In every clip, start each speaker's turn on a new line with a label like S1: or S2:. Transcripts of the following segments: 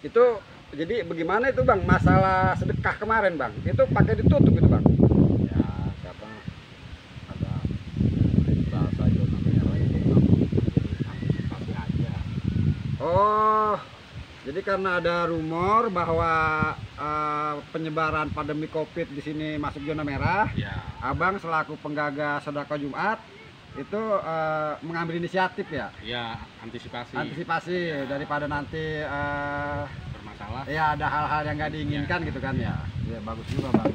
S1: Itu jadi bagaimana itu Bang masalah sedekah kemarin Bang? Itu pakai ditutup itu Bang?
S2: Ya karena ada bahasa zona merah itu jadi antisipasi aja.
S1: Oh, jadi karena ada rumor bahwa penyebaran pandemi COVID di sini masuk zona merah,
S2: Ya,
S1: Abang selaku penggagas sedekah Jumat itu mengambil inisiatif ya,
S2: ya antisipasi.
S1: antisipasi daripada nanti
S2: Bermasalah.
S1: ya ada hal-hal yang nggak diinginkan gitu kan ya. Ya bagus juga Bang.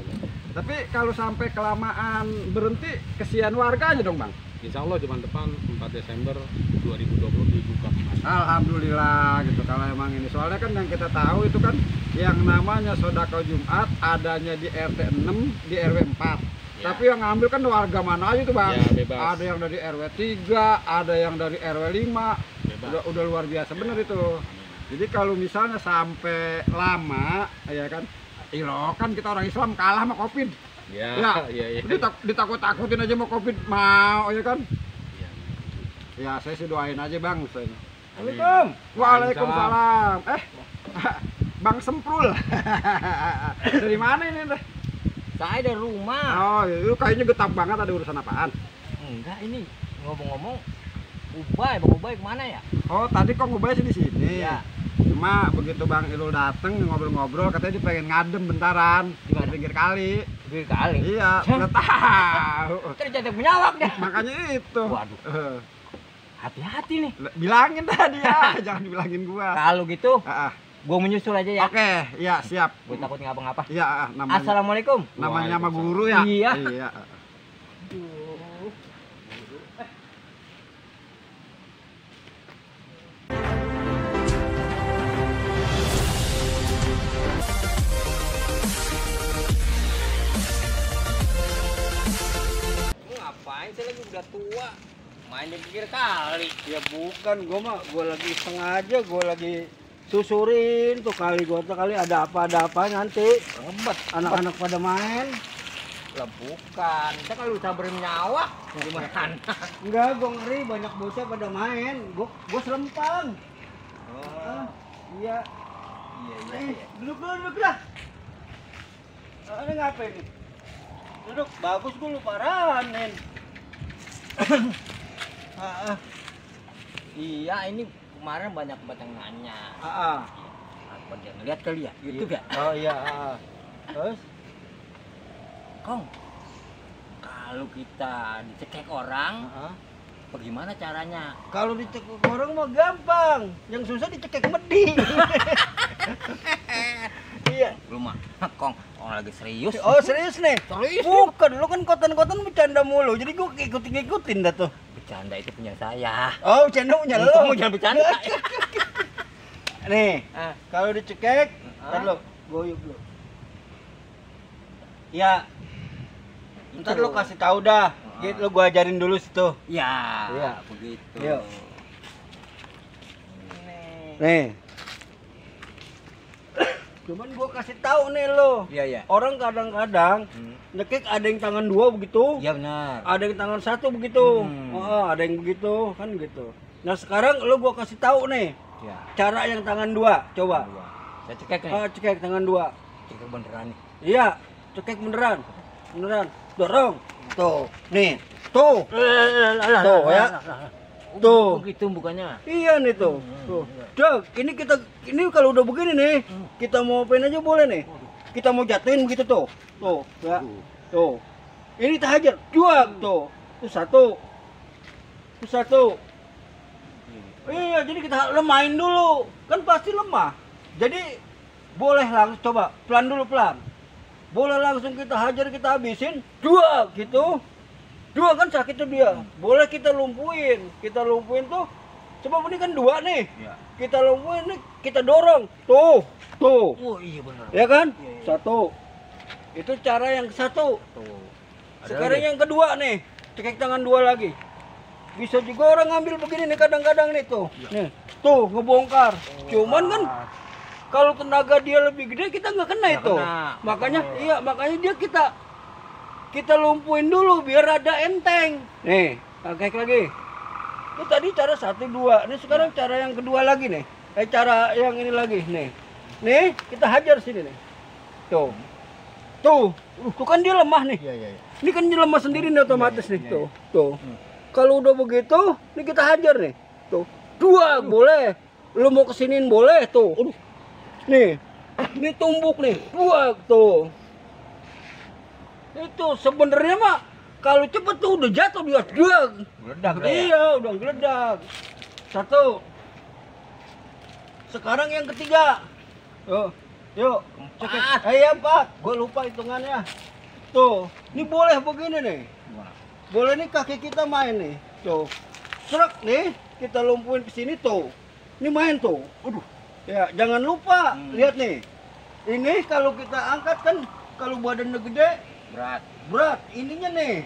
S1: Tapi kalau sampai kelamaan berhenti, kesian warganya dong Bang.
S2: Insya Allah bulan depan 4 Desember 2020 dibuka kembali.
S1: Alhamdulillah gitu kalau emang ini soalnya kan yang kita tahu itu kan yang namanya sedekah Jumat adanya di RT 6 di RW 4.
S2: Ya.
S1: Tapi yang ngambil kan warga mana aja tuh Bang.
S2: Ya, bebas.
S1: Ada yang dari RW 3, ada yang dari RW 5.
S2: Bebas.
S1: Udah luar biasa bener itu. Jadi kalau misalnya sampai lama ya kan, ilo kan kita orang Islam kalah sama Covid.
S2: Ya,
S1: Ya,
S2: ya, ya.
S1: ditakut-takutin aja mau Covid mau ya kan.
S2: Ya.
S1: Ya saya sih doain aja Bang.
S2: Amin.
S1: Assalamualaikum. Waalaikumsalam. Bang Semprul. Dari mana ini teh?
S3: Saya dari rumah.
S1: Oh, itu kayaknya getap banget, ada urusan apaan?
S3: Enggak, ini ngomong-ngomong, Bang Ubay kemana ya?
S1: Oh, tadi kok ngubah sih di sini.
S3: Iya.
S1: Cuma begitu Bang Ilul dateng ngobrol-ngobrol katanya dia pengen ngadem bentaran
S3: Di mana?
S1: di pinggir kali.
S3: Beli kali.
S1: Iya, nggak tahu.
S3: Kerja penyawak deh.
S1: Makanya itu.
S3: Waduh. Hati-hati nih.
S1: Bilangin tadi ya, jangan dibilangin gua.
S3: Kalau gitu,
S1: Ah, ah.
S3: gua menyusul aja ya.
S1: Oke, iya siap.
S3: Gue takut ngapa-ngapa.
S1: Iya, namanya
S3: Assalamualaikum.
S1: namanya sama guru ya.
S3: Iya.
S1: Iya.
S3: Ngapain sih lagi udah tua? Main di pinggir kali.
S4: Ya bukan, gua lagi sengaja, gua lagi susurin tuh kali gua tuh kali ada apa nanti
S3: Ngebet.
S4: anak-anak pada main.
S3: Lah bukan. Kita kalau usaha bernyawa gimana?
S4: Enggak, gua ngeri banyak bocah pada main. Gua selempang. Ah, iya.
S3: Iya.
S4: Duduk lah. Ini ngapain nih? Duduk, bagus gua lupa ranin.
S3: Iya, ini kemarin banyak yang nanya. Apa dia ngeliat kali ya? YouTube ya?
S4: Oh iya. Terus?
S3: Kong, kalau kita dicekek orang, bagaimana caranya?
S4: Kalau dicekek orang mah gampang, yang susah dicekek medi. Iya.
S3: Lu mah, Kong, orang lagi serius.
S4: Oh serius nih?
S3: Serius?
S4: Bukan, lu kan kotan-kotan bercanda mulu, jadi gua ngikutin dah tuh.
S3: Bercanda itu punya saya.
S4: Oh bercanda punya lu?
S3: Kamu jangan bercanda.
S4: Nih,
S3: Ah,
S4: kalau dicekek, ntar lu, goyuk lu. Ya, ntar lu kasih tahu dah. Gitu, lu gua ajarin dulu situ.
S3: ya,
S4: Iya.
S3: begitu.
S4: Yuk.
S3: Nih.
S4: Nih. Cuman gua kasih tahu nih lo.
S3: Iya.
S4: Orang kadang-kadang nyekek ada yang tangan dua begitu.
S3: Iya benar.
S4: Ada yang tangan satu begitu. Ada yang begitu kan gitu. Nah sekarang lu gua kasih tahu nih
S3: Iya.
S4: cara yang tangan dua, coba.
S3: Saya cekek nih.
S4: Cekek tangan dua.
S3: Cekek beneran nih.
S4: Iya, cekek beneran, dorong. Tuh, nih, tuh ya. Tuh.
S3: Begitu bukannya.
S4: Iya nih tuh. Tuh. Dok, ini kalau udah begini nih, kita mau apain aja boleh nih. Kita mau jatuhin begitu tuh. Tuh, ya. Tuh. Ini kita hajar, jual tuh. Itu satu. Iya, jadi kita lemahin dulu. Kan pasti lemah. Jadi boleh langsung coba pelan. Boleh langsung kita hajar, kita habisin. Dua gitu. Dua kan sakit tuh dia. Boleh kita lumpuhin. Tuh. Coba ini kan dua nih.
S3: Iya.
S4: Kita lumpuhin nih, kita dorong. Tuh.
S3: Oh iya benar.
S4: Ya kan?
S3: Iya.
S4: Satu. Itu cara yang satu.
S3: Tuh. Ada
S4: Sekarang
S3: lagi?
S4: yang kedua nih. Cekek tangan dua lagi. Bisa juga orang ngambil begini nih kadang-kadang nih tuh. Nih. Tuh ngebongkar. Cuman kan kalau tenaga dia lebih gede kita nggak kena
S3: Nggak
S4: itu.
S3: kena.
S4: Makanya dia kita lumpuhin dulu biar ada enteng. Nih, cekek lagi. Itu tadi cara 1, 2. Ini sekarang cara yang kedua lagi nih. Cara yang ini lagi nih. Nih, kita hajar sini nih. Tuh. Tuh kan dia lemah nih.
S3: Iya, iya, iya.
S4: Ini kan dia lemah sendiri nih otomatis nih. Tuh. Kalau udah begitu, ini kita hajar nih. Tuh. 2 boleh. Lu mau kesiniin boleh tuh. Nih. Ini tumbuk nih. 2 tuh. Itu sebenarnya mah kalau cepet tuh udah jatuh dia.
S3: Meledak dah ya.
S4: Iya, udah geledak. 1. Sekarang yang ketiga. Yuk. Cek. Ayo 4. Gue lupa hitungannya. Tuh, ini boleh begini nih. Boleh nih kaki kita main nih. Tuh. Serak nih, kita lumpuhin ke sini tuh. Ini main tuh. Aduh. Ya, jangan lupa. Lihat nih. Ini kalau kita angkat kan kalau badannya gede berat. Ininya nih.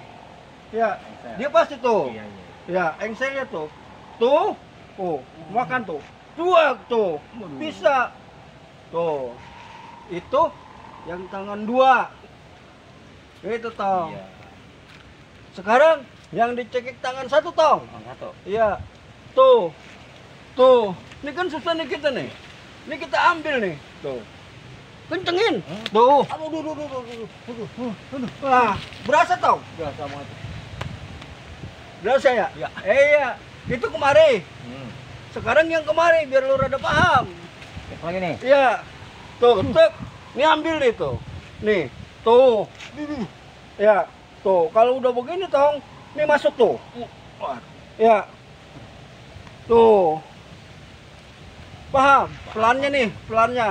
S4: Ya, dia pasti tuh.
S3: Iya, iya.
S4: Ya, engselnya tuh. Tuh. Makan tuh. 2 tuh. Bisa. Tuh. Itu yang tangan 2. Itu tong.
S3: Iya.
S4: Sekarang yang dicekik tangan 1 tong.
S3: Satu.
S4: Iya. Tuh. Ini kan susah nih kita nih. Ini kita ambil nih. Tuh. Kencengin. Tuh. Aduh. Wah, berasa tong?
S3: Berasa banget.
S4: Berasa ya?
S3: Iya.
S4: Iya. Itu kemari.
S3: Hmm.
S4: Sekarang yang kemari biar lu rada paham.
S3: Cek lagi nih.
S4: Iya. Tuh, tek. Ini ambil nih tuh. Nih, tuh. Ya, tuh. Kalau udah begini tong, ini masuk tuh. Ya. Tuh. Paham? Pelannya nih, pelannya.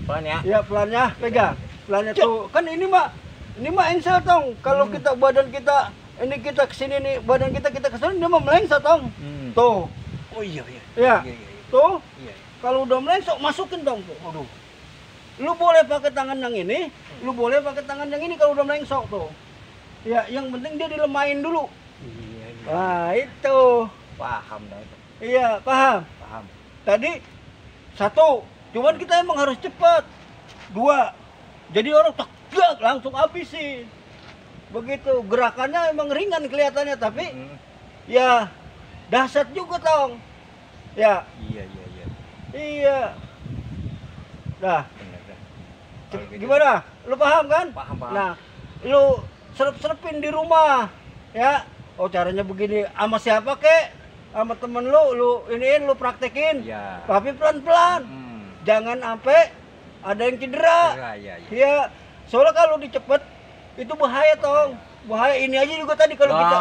S3: Pelan ya.
S4: Ya, pelannya pegang. Pelannya tuh. Kan ini mah engsel tong. Kalau kita badan kita ini kita kesini nih, badan kita kesini dia mah melengsat tong. Tuh.
S3: Oh iya.
S4: Ya. Tuh.
S3: Iya.
S4: Kalau udah melengsok masukin dong tuh. Aduh. Lu boleh pakai tangan yang ini, lu boleh pakai tangan yang ini kalau udah melengsok tuh. Ya, yang penting dia dilemahin dulu.
S3: Iya.
S4: Wah, itu.
S3: Paham dah itu.
S4: Iya, paham.
S3: Paham.
S4: Tadi 1, cuman kita emang harus cepat. 2. Jadi orang tegak langsung habisin. Begitu, gerakannya emang ringan kelihatannya tapi ya dahsyat juga tong. Ya.
S3: Iya.
S4: Iya. Dah.
S3: Bener dah. Kalau gitu.
S4: Gimana? Lu paham kan?
S3: Paham.
S4: Nah, lu serep-serepin di rumah. Ya. Oh, caranya begini. Sama siapa kek? Sama temen lu iniin, lu praktekin.
S3: Iya.
S4: Tapi pelan-pelan. Jangan sampai ada yang cedera.
S3: Iya.
S4: Iya. Soalnya kalau dicepet itu bahaya tong. Bahaya ini aja juga tadi kalau kita.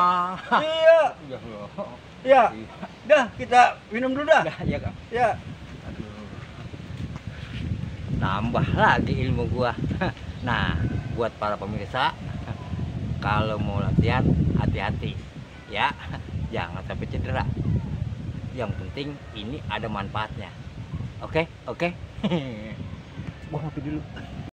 S4: Iya. Ya. Dah, kita minum dulu dah.
S3: Iya, Kang.
S4: Ya.
S3: Nambah lagi ilmu gua. Nah, buat para pemirsa, kalau mau latihan hati-hati ya, jangan sampai cedera. Yang penting ini ada manfaatnya. Oke. Gua ngopi dulu.